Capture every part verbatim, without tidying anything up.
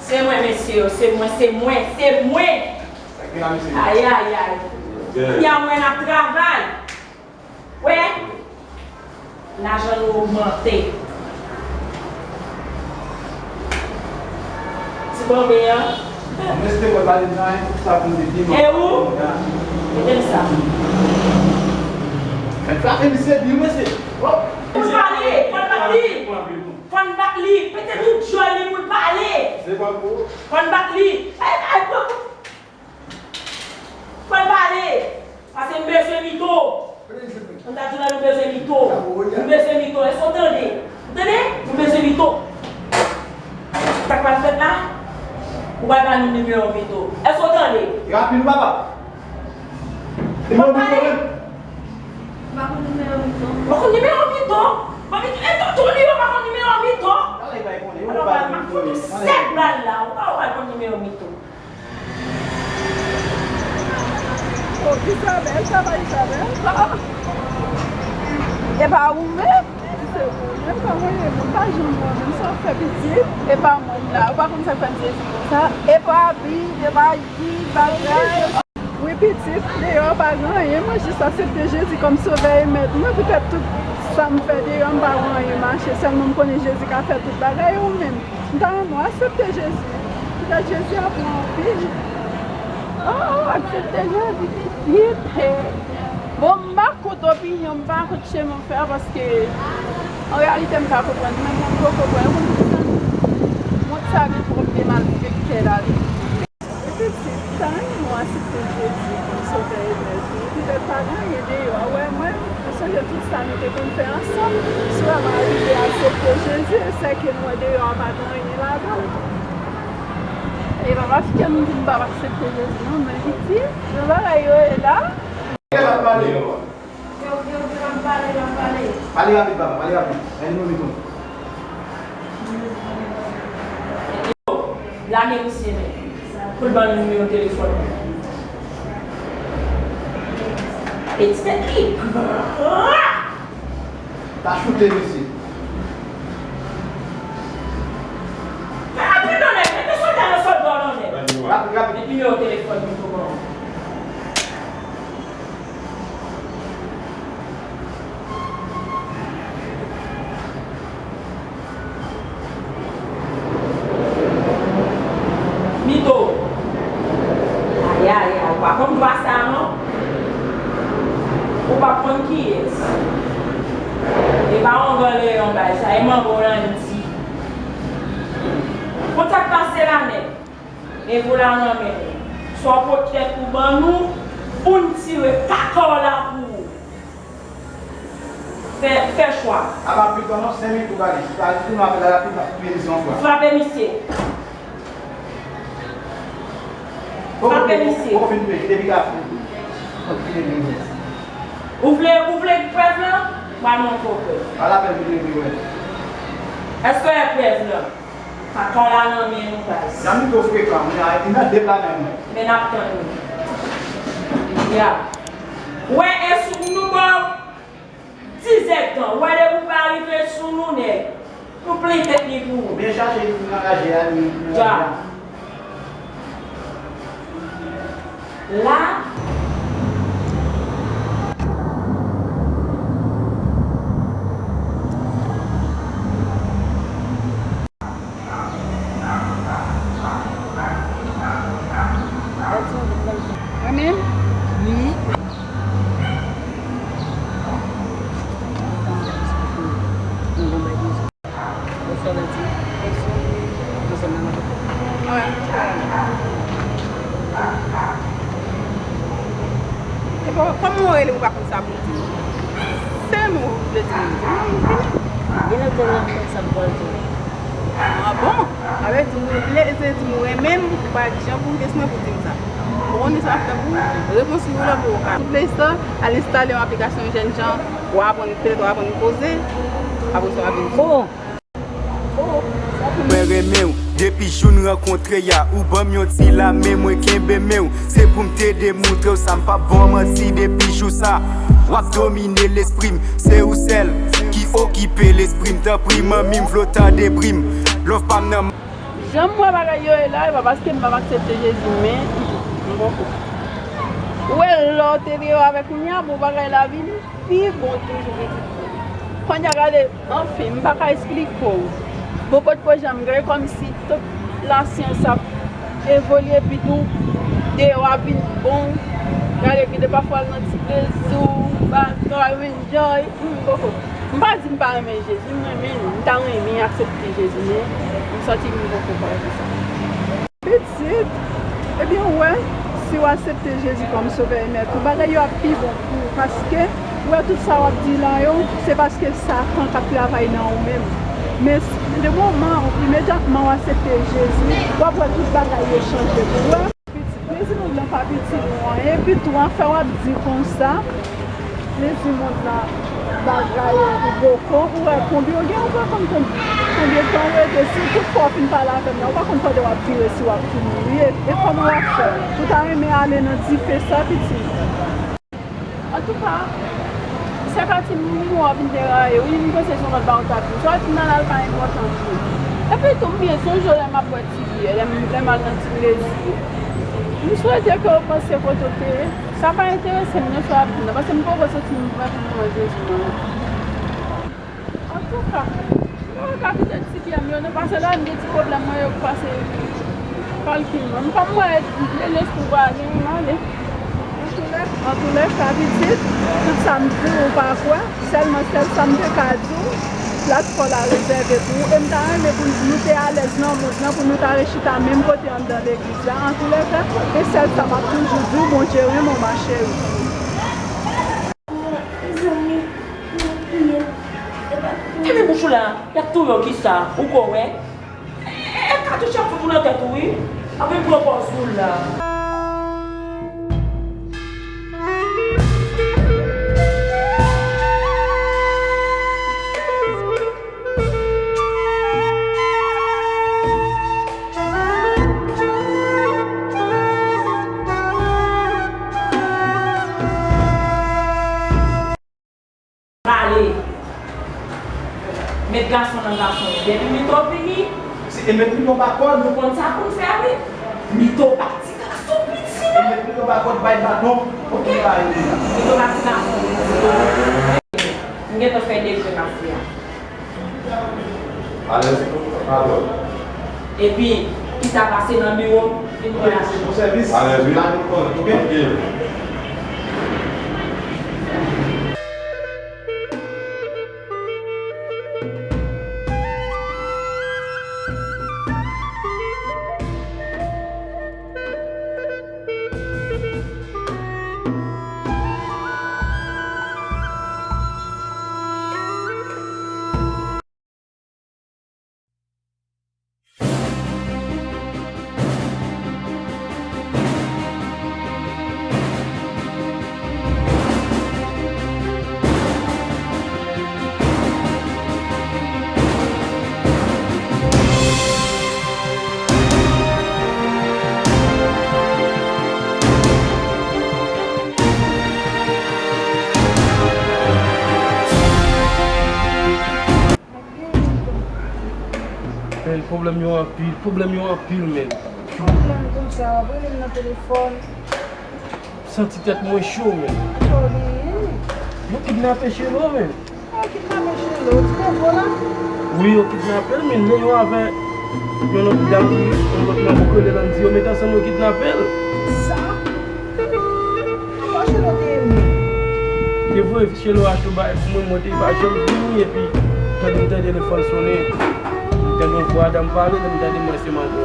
Se mwen, mesye yo, se mwen, se mwen, se mwen. Ayayay. Kounya mwen ap travay. Wè, lajan nou ogmante. Ti bonbe an. Mwen espere w pa di m nan, tout sa pou m di, di m. E ou? Mete m sa. Fè frape misye, di mesye. Fò n pale, fò n bat li. Fò n bat li. Pete tout djòl li pou l pale. Fò n bat li. Ay, ay, pran Fò l pale, paske m bezwen Mito. M ta di w la nou bezwen Mito. Nou bezwen Mito. Èske w tande? Ou tande? Nou bezwen Mito. Sa k pral fèt la? Ou pral ba nou nimewo Mito. Èske w tande? Rapid wi papa. Fò l pale. Ou pa konn nimewo Mito? Ou pa konn nimewo Mito? Mami, e tonton li yo pa konn nimewo Mito? Alò, m ap fout ou sèt bal la. Ou pa, ou pa konn nimewo Mito. Oh, Isabelle, sa va, Isabelle? Ah. E pa ou menm? Se ou menm, kòman w ye? Mwen pa janm wè w menm, sa w fè pitit? E pa mwen la, ou pa konn sa k fè m sezi konsa? E pa Bi, e pa Yi, bagay. Wi, pitit, deyò pa gen anyen, mwen jis aksepte Jezi kòm Sovè e Mèt mwen, poutèt tout sa m fè deyò, m pa wè anyen mache, sèlman m konnen Jezi ka fè tout bagay, e ou menm? M ta renmen w aksepte Jezi. Poutèt Jezi ap bon anpil. Oh, aksepte Jezi pitit. Bon, m pa kont opinyon, m pa kont chemen w fè a, paske an reyalite m ka konprann, men bon, m poko kwè. Ou konn poukisa? Mond sa gen twòp de malfektè ladan l. Pitit, m ta renmen w aksepte Jezi kòm Sovè e Mèt ou. Poutèt pa gen anyen deyò a. Wè, mwen, mwen sonje tout sa nou te konn fè ansanm. Si w wè m arive aksepte Jezi, e sèke m wè deyò a pa gen anyen ladan l. E pa paske m di m p ap aksepte Jezi, non, men pitit, jan bagay yo ye la. Pale rapid, papa, pale rapid. Lage misye men. Pou l ban nou nimewo telefòn li. E ti tèt li. Pa choute misye. Fè rapid non nèg, mete sòlda nan sòlda w non nèg. Rapid, rapid. Met nimewo telefòn li pou mwen. Mito. Ayayay, ou pa konn vwa sa non. Ou pa konn kiyès. E pa yon gran leyon bay sa, e manbo Landy. Konn sa k pase la nèg. Revo la nan men nou. Swa w pot tèt ou ban nou, pou n tire kaka w la pou ou. Fè, fè chwa. A pa pli tan non, senk minit ou gade. Si pa di nou apèl la rapid, n ap touye misye yon fwa. Frape misye. Frape misye. Poko fin touye, depi ka fou. Ou vle, ou vle prèv lan? M pral montre w prèv. Al apèl videyo pou wè. Èske w wè prèv lan? Kaka w la nan men nou, baz. Jan nou twò frekan, moun yo arete nan de pla menm. Men n ap tann nou. Ya. Wè, e sou nou ba w diz èdtan. Wè, depi w pa rive sou nou, nèg. Nou plen tèt li pou ou. Byen chache li pou nan raje a, li, li nan raje a. La. Mwen menm? Wi. Bonswa, Landy. Bonswa. Bonswa, manman. Epi, kòman w rele, ou pa konn sa pou w di m? Se yon mo ou vle di m, di m, fini. Gen lòt moun nan sa m pral di w. Ah bon? Sa vle di, ou vle di m ou renmen m, ou pa gen jan pou w kesyon pou w di m sa. Ou konnen sa ap fè pou ou? Repons ou la pou ou ka. Sou Play Store, al enstale yon aplikasyon jèn jan, w a aprann, petèt w a aprann koze, apre sa w a vin di. Oh! Mwen renmen w, depi jou n rankontre a, ou ban m yon ti lamen, mwen kenbe men w. Se pou m te demontre w sa, m p ap ba w manti depi jou sa. W ap domine lespri m, se ou sèl ki okipe lespri m. Tanpri, manmi, m vle w tande bri m. Love pa m nan. Jan m wè bagay yo ye la, e pa paske m p ap aksepte Jezi, men m poko. Ou wè lè w te deyò avèk moun nan, bon, bagay la vin pi bon toujou, pitit mwen. Kounye a gade, anfen, m pa ka esplike w. Bon, potko janm gade kòmsi tout lasyans ap evolye, epi tou deyò a vin bon. Gade, gen de pafwa al nan ti plezi, bagay, enjoy. M poko. M pa di m pa renmen Jezi, m renmen l. M ta renmen aksepte Jezi, men m santi m poko pare pou sa. Pitit, ebyen, w wè, si w aksepte Jezi kòm Sovè e Mèt ou, bagay yo ap pi bon pou ou, paske, w wè, tout sa w ap di la yo, se paske Satan k ap travay nan ou menm. Men, de moman, imedyatman w aksepte Jezi, w ap wè tout bagay yo chanje pou ou. Pitit, plezi nou blan pa piti nou anyen, epi tou, afè w ap di konsa, plezi mond lan, bagay, boko, ou wè konbyen w gen, ou pa konn konbyen, konbyen tan w rete, si tout fwa w fin pale avè m nan, ou pa konn pandan w ap vire si w ap tou mouri, e, e kòman w ap fè? Ou ta renmen ale nan dife sa, pitit? Antouka, se ka ti mouri w ap vin deraye, wi, m panse se yon lòt bagay w ta di. Sa w di nan la l pa enpòtan pou ou. Epi tou, m byen sonje w lè m ap bwè ti byè, lè m, lè m al nan ti plezi. M swete ke w panse kote w te ye. Sa pa enterese m non sa w ap di nan, paske m poko santi m prè pou m pran Jezi non. Antouka, mwen ka kite ti byè m yo non, paske lè m gen ti pwoblèm mwen yo k pase kalkil mwen. M pa m wè lespri pa gen m ale. Antoulèka, pitit, tout sa m di w pa kwè, sèlman sèl sa m te ka di w, plas pa w la rezève pou ou, e m ta renmen pou nou te alèz nan mond lan, pou nou ta rechita menm kote anndan legliz la. Antoulèka, e sèl sa m ap toujou di w, Bondye renmen w, ma chérie. Mezanmi, nou ap touye m. Epa, fèmen bouch ou la, y ap touye w kisa? Ou ko wè? E, e, katouch ap fout ou nan tèt ou, wi. Ap vin pran pòz ou la. Prale. Met gason nan gason yo. Depi Mito vini. Se, e met Mito pa kòd. Nou konn sa pou n fè, wi. Mito pa ti gason piti, non. E met Mito pa kòd, bay baton. Ok. Mito pa ti gason piti. M gentan fè de jwe mafya. Alèz, patwon. Epi, kisa pase nan biwo m, vin pran lajan. Bon sèvis. Alèz, wi. La nou konnen, ok? Ok. Men, pwoblèm yo anpil, pwoblèm yo anpil, men. Pwoblèm konsa, w ap rele m nan telefòn. Santi tèt mwen cho, men. Sa w genyen? Yo kidnape Chelo, men. Yo kidnape Chelo, ti koko la? Wi, yo kidnape l, men, Leyon avè yon lòt dam, yon lòt manbo k rele Landy, yo met ansanm, yo kidnape l. Sa? Kòman Chelo te ye menm? Se vre, Chelo achte yon bagay pou mwen, mwen te pa janm vini, epi tande m tande telefòn sonnen, m tande yon vwa dam pale, lè m tande mwen se manbo.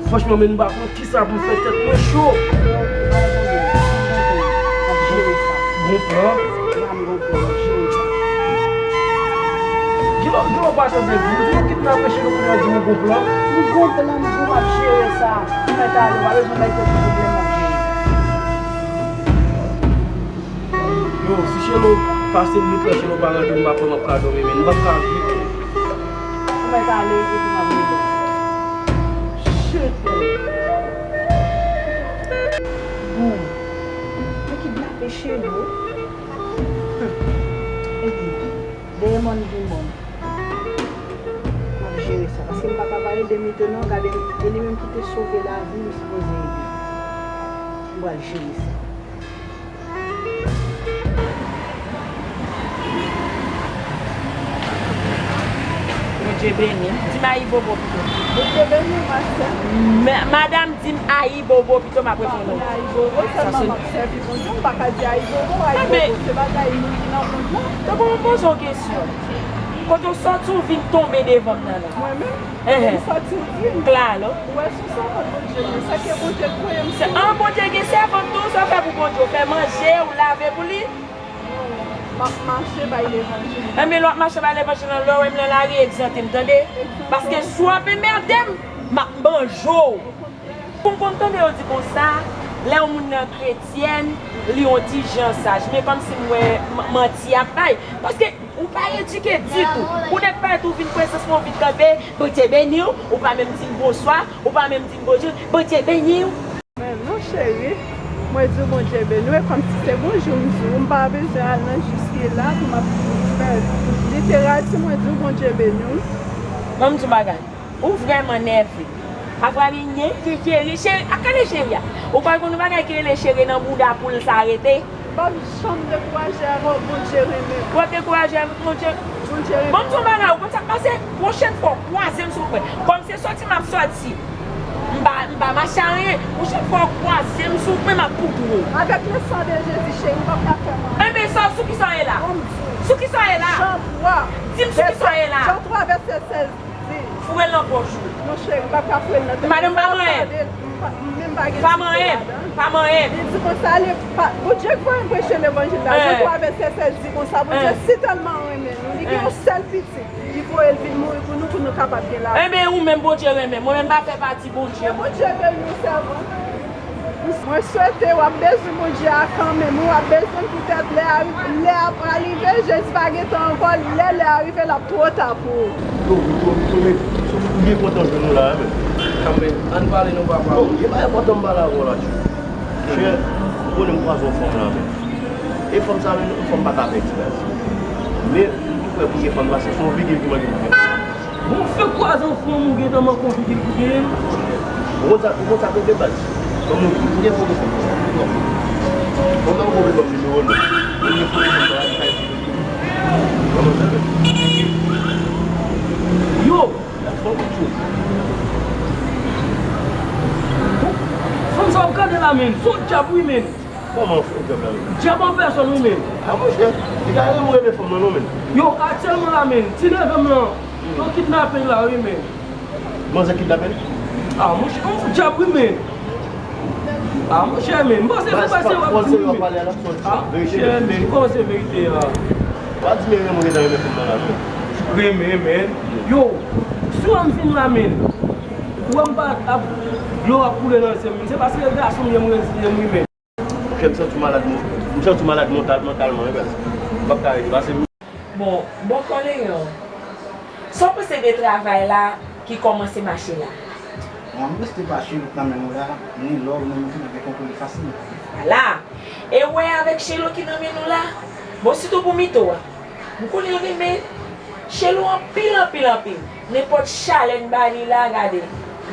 Franchman, men m pa konn kisa pou m fè, tèt mwen cho. Gon plan. Gen lè, gen lè w pa tande di, yo kidnape Chelo kounye a di m gon plan. M gon plan, m di w m ap jere sa. Ou mèt ale, w pa bezwen bay tèt ou pwoblèm, m ap jere. Yo, si Chelo pase m nan, Chelo pa rantre, m pa kwè m ap ka dòmi, men m p ap ka viv. Ou mèt ale, epi m ap rele w. Shit, man. Bon, yo kidnape Chelo. Hmm. Epi, dèyè mòn gen mòn. M ap Jere sa, paske m pa ka pale de Mito non, gade, e li menm ki te sove lavi m, li sipoze ede. M pral jere sa. Bondye beni. Di m ayibobo pito. Bondye beni w, ma sè. Ma- Madanm, di m ayibobo pito, m ap reponn ou. Ayibobo, sèlman m ap sèvi Bondye, m pa ka di ayibobo, ayibobo, se bagay moun ki nan mond lan. Donk, mwen poze w kesyon. Kote w sòti, w vin tonbe devan m nan la? Mwen menm? Enhen. M sòti, wi. Klalo. Ou wè, se yon sèvant Bondye m ye. Sa ke Bondye voye m. Se an Bondye gen sèvant tou, sa w fè pou Bondye? W fè manje, w lave pou li? M ap mache bay levanjil. Enben, lè w ap mache bay levanjil lan, lè w wè m nan lari, egzante m, tande? Egzante. Paske si w ap anmède m, m ap manje w. Pou m konn tande yo di konsa, lè yon moun nan kretyèn, li yon ti jan saj. Men kòmsi m wè m- manti y ap bay. Paske ou pa edike ditou. Ou nèk parèt ou vin prezans mwen, ou vin kanpe, Bondye beni w, ou pa menm di m bonswa, ou pa menm di m bonjou, Bondye beni w. Men non cheri, mwen di w Bondye beni w, e kòmsi se bonjou m di w, m pa bezwen al nan jiske la pou m ap fè literati, mwen di w Bondye beni w. Ban m di w bagay. Ou vrèman nève. Avwa li nye, li jere, cheri, a gade cheri a. Ou pa konn yon bagay ki rele cheri nan bouda poul sa rete? M p ap janm dekouraje avè w, Bondye renmen w. W ap dekouraje avè Bondye? Bondye renmen w. Bon, m di w bagay, ou konn sa k pase? Pwochèn fwa, w kwaze m sou pwen. Kòm se sòti m ap sòti. M pa, m pa mache a anyen. Pwochèn fwa, w kwaze m sou pwen, m ap poutouwe w. Avèk le sang de Jésus, cheri, ou p ap ka fè m anyen. Enben, sa, sou ki sa w ye la? Bon, m di w. Sou ki sa w ye la? Jan twa. Di m sou ki sa w ye la? Jan twa, vèsè sèz. Foure l nan pòch ou. Non, cheri, m p ap ka foure l nan tèt. Madanm, pa manyen. Pa manyen. Pa manyen. Li di konsa, li pa, Bondye k voye m preche levanjil la. Jan twa vèsè sèz di konsa, Bondye si tèlman renmen nou, li gen yon sèl pitit, li voye l vin mouri pou nou, pou nou kapab gen lavi. Enben, ou menm, Bondye renmen. Mwen menm, m pa fè pati Bondye. Ke Bondye beni w, sèvant. Mwen swete w ap bezwen Bondye a kanmenm, wi, w ap bezwen l poutèt lè a, lè a pral rive, Jezi pa gentan ankò, lè lè a rive, l ap twò ta pou ou. Yo, Vito, Vito, men, m byen kontan jwenn ou la, wi, men. Kanmenm, ann pale non, papa. Yo, e pa enpòtan m pale avè w la, tchou. Chè, ou konnen m kwaze yon fanm la, men. E fanm sa, men, yon fanm pa ka fè eksprè. Men, m tou prè pou se fanm la, se yon figi ki mande pou fè. Bon, fèk kwaze yon fanm ou gentan manke yon figi pou genyen. Ou konn sa, ou konn sa k rete baz. Kòm ou, ou gen foto fanm nan. Fanm nan ou konn ban m nimewo l non. Ou gen foto fanm nan, sa e foto. Kòman sa fè? Yo! La fanm ou tchou. Fanm sa w ap gade la, men. Se yon dyab, wi, men. Kòman fè w dyab la menm? Dyab an pèsòn wi men. A monchè, li ka renmen renmen fanm nan non men. Yo, aktyèlman la men, ti neve m lan, yo kidnape l la wi men. Manzè kidnape l? A monchè, yon dyab wi men. A monchè men, m panse se pase w ap di wi men. A monchè men, kòman se verite a? Pa di men renmen w gentan renmen fanm nan la men. Renmen men. Yo, si w wè m vin la men, ou wè m pa ap, dlo ap koule nan zye m, se paske gason m ye m reziye m wi men. Monchè, m santi w malad, mon-, m santi w malad montal, mantalman, wi, baz. M p ap ka rete, pase m. Bon, bòkò Leyon, sa w panse de travay la ki kòmanse mache la? Bon, m reste pa Chelo k nan men nou la, ni lòv, ni nou vin avèk yon koulye fasil. Ala! E w wè avèk Chelo ki nan men nou la? Bon, sitou pou Mito a. M konnen l renmen Chelo anpil, anpil, anpil. Nenpòt chalè n ba li la, gade,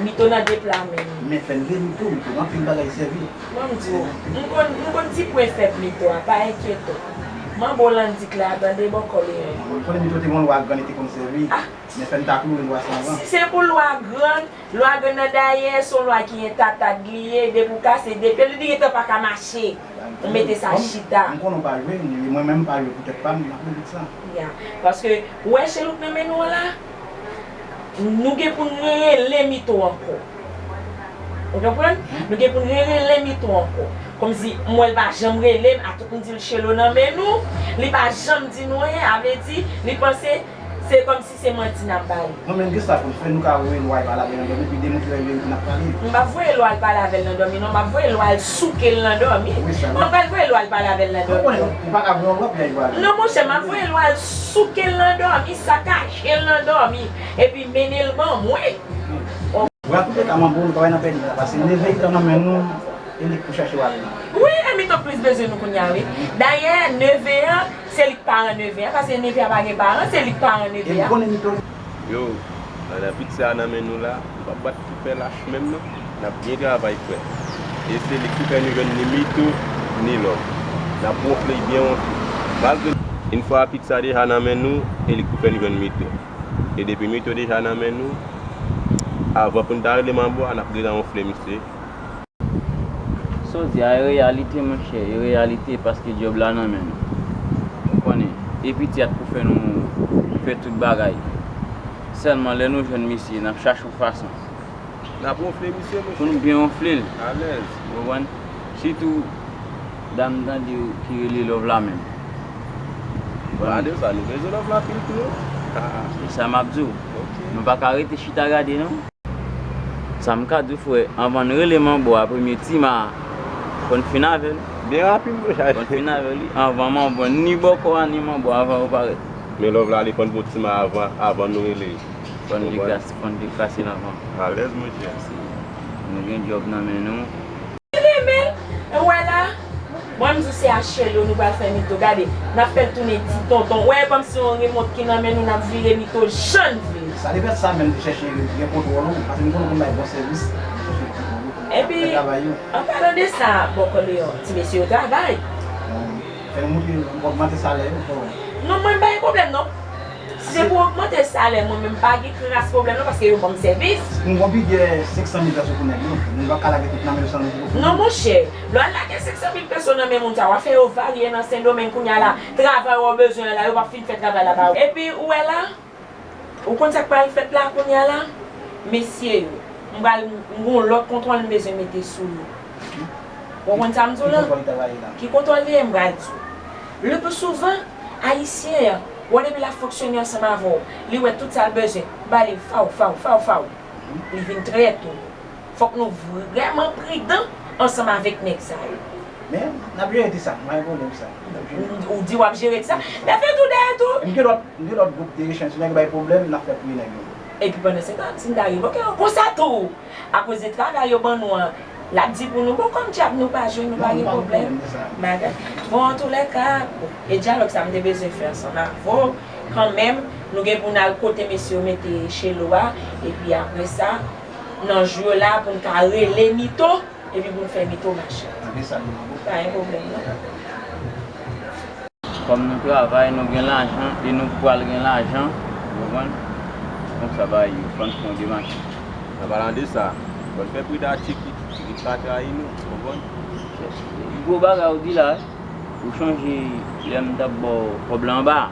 Mito nan de pla men li. Men fè n rele Mito, Mito gen anpil bagay sèvi. Bon, m di w, m konn, m konn ti pwen fèb Mito a, pa enkyete w. Manbo Landik la, tande bòkò Leyon. Mwen konnen Mito te gen yon lwa grann li te konn sèvi. Ah! Men fè n ta kouri lwa sa anvan. Si se pou lwa grann, lwa grann nan dayè, se yon lwa ki entakt li ye, depi w kase de pye l, li gentan pa ka mache. Ou mete sa chita. M konnen w pa jwe, mwen menm m pa jwe pou tèt pa m, m ap rele sa. Ya. Paske, ou wè Chelo k nan men nou an la, nou gen pou n rerele Mito ankò. Ou konprann? Nou gen pou n rerele Mito ankò. Kòmsi, m wè l pa janm rele m, atout m di l Chelo nan men nou, li pa janm di nou anyen, a vle di, li panse se kòmsi se manti n ap ba li. Non, men gen sa pou n fè, nou ka voye lwa al pale avè l nan dòmi, epi demontre l verite n ap pale. M p ap voye lwa al pale avè l nan dòmi, non, m ap voye lwa al souke l nan dòmi. Wi, sa. Mwen pral voye lwa al pale avè l nan dòmi. Ou konnen, ou pa ka voye yon lwa pou y al pale. Non, monchè, m ap voye lwa al souke l nan dòmi, sakaje l nan dòmi, epi mennen l ban mwen. Bon, antouleka, manbo, nou pa wè nan pèdi la, paske neve itan nan men nou, e li k pou chache w ale. Wi, e Mito plis bezwen nou kounye a, wi. Dayè, neve an, se li k paran neve an, paske neve a pa gen paran, se li k paran neve a. E m konnen Mito. Yo, Pandan pizza a nan men nou la, nou p ap bat pou fè lach menm non. N ap byen travay, frè. E se li ki fè nou jwenn ni Mito, ni Love. N ap wonfle l byen wonfle. Malgre yon fwa pizza deja nan men nou, e li ki fè nou jwenn Mito. E depi Mito deja nan men nou, avan pou n ta rele manbo a, n ap deja wonfle misye. Sa w di a e reyalite, monchè, e reyalite paske djòb la nan men nou. Ou konnen, e piti a t pou fè nou fè tout bagay. Sèlman lè nou jwenn misye, n ap chache yon fason N ap wonfle misye, monchè. Pou nou byen wonfle l. Alèz. Ou konprann? Sitou, dam tande ki rele Love la menm. Pa de sa, nou bezwen Love la pil tou, non? Ah. Se sa m ap di w. Ok. Nou pa ka rete chita gade, non. Sa m ka di w, frè, anvan n rele manbo a premye ti ma a, fò n fin avè l. Byen rapid, monchè. Fò n fin avè li. Anvan manbo, ni bòkò a, ni manbo a, anvan yo parèt. Men Love la, li fò n pran ti ma a avan, avan nou rele. Fò n deklase, fò n deklase l anvan. Alèz, monchè. Nou gen djòb nan men nou. Renmen l, ou wè la? Mwen, m di w se a Chelo nou pral fè Mito. Gade, n ap fè l tounen ti tonton. Ou wè, kòmsi yon remòt ki nan men nou, n ap vire Mito jan n vle. Sa depè sa menm, chèche gen kontwòl ou, paske m konnen w konn bay bon sèvis. Epi, an palan de sa, bòkò deyò, ti mesye yo travay. Fè nou monte, ogmante salè yo, frè. Non, mwen, m pa gen pwoblèm, non. Si se pou ogmante salè, mwen menm, m pa gen kras pwoblèm, non, paske yo ban m sèvis. Nou gon bidjè senk san mil peso pou nèg, non. Nou pa ka lage tout nan men yo san nou pou. Non, monchè, lè w al lage senk san mil peso nan men moun sa, w ap fè yo varye nan Sendomeng kounye a la. Travay w bezwen an la, yo p ap fin fè travay la ba ou. Epi, ou wè la, Ou konn sa k pral fèt la kounye a la? Mesye yo, m pral, m gon lòt kontwòl m bezwen mete sou yo. Ou konn sa m di w la? Ki kontwòl li ye, m pral di w. Le pli souvan, Ayisyen an, wè depi l ap fonksyone ansanm avè w, li wè tout sa l bezwen, ba li faw, faw, faw, faw. Li vin trèt ou. Fòk nou vrèman pridan ansanm avèk nèg sa yo. Men, n ap jere ti sa, m pa gen pwoblèm sa. N ap jere. Ou, ou di w ap jere ti sa. Lè fè tou dèyè tou. M gen lòt, m gen lòt gwoup de echanj. Si nèg bay pwoblèm, n ap fè priye nèg yo. Epi pandan se tan, si n ta revoke yo, konsa tou, akoz de travay yo ban nou an, l ap di pou nou, bon, kòm djab nou pa jwe, nou pa gen pwoblèm. Bagay. Bon, antoulèka, e dyalòg sa m te bezwen fè ansanm avè w, kanmenm, nou gen pou n al kote mesye yo mete Chelo a, epi apre sa, nan jou yo la, pou n ka rele Mito, epi pou n fè Mito mache. Ann fè sa, nou. Pa gen pwoblèm, non. Kòm nou travay, nou gen lajan, e nou pral gen lajan, ou konprann? Konsa bagay yo, fò n fè yon demach. An palan de sa, fò n fè pridan ak Tchiki, Tchiki pa trayi nou, ou konprann? Gwo bagay ou di la, ou chonje lè m t ap ba w kòb la anba a?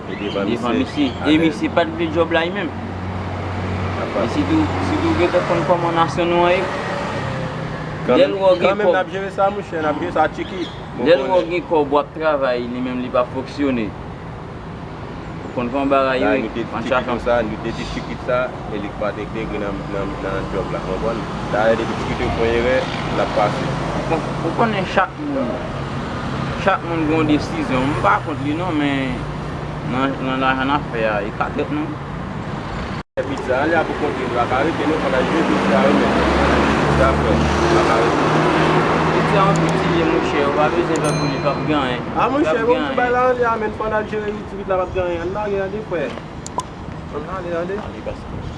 E devan misye. E misye pa t vle djòb la li menm. E sitou, sitou w gentan konn kòman nasyon nou an ye. Lè l wè w gen kòb, n ap jere sa, monchè, n ap jere sa, Tchiki. Lè l wè w gen kòb, w ap travay, li menm li p ap fonksyone. Ou konn kòman bagay yo ye, an chache. Nou te di Tchiki sa, nou te di Tchiki sa, e li pa t entegre nan, nan, nan djòb la, konprann? Dayè, depi Tchiki te fè yon erè, l ap pase. Ou kon-, ou konnen chak moun, chak moun gen yon desizyon. M pa kont li non, men nan, nan lajan n ap fè a, e ka trèt nou. Pizza, ale a pou kont li, nou pa ka rete non, fò n al jwe pizza yo menm. Dakò, nou pa ka rete. Pizza an piti ye, monchè, ou pa bezwen pè pou li, p ap gen anyen. A, monchè, bon, bay la anlè a, men fò n al jere YouTube la, p ap gen anyen. Ann lage, tande, frè. Ann ale, tande. Ale, pase.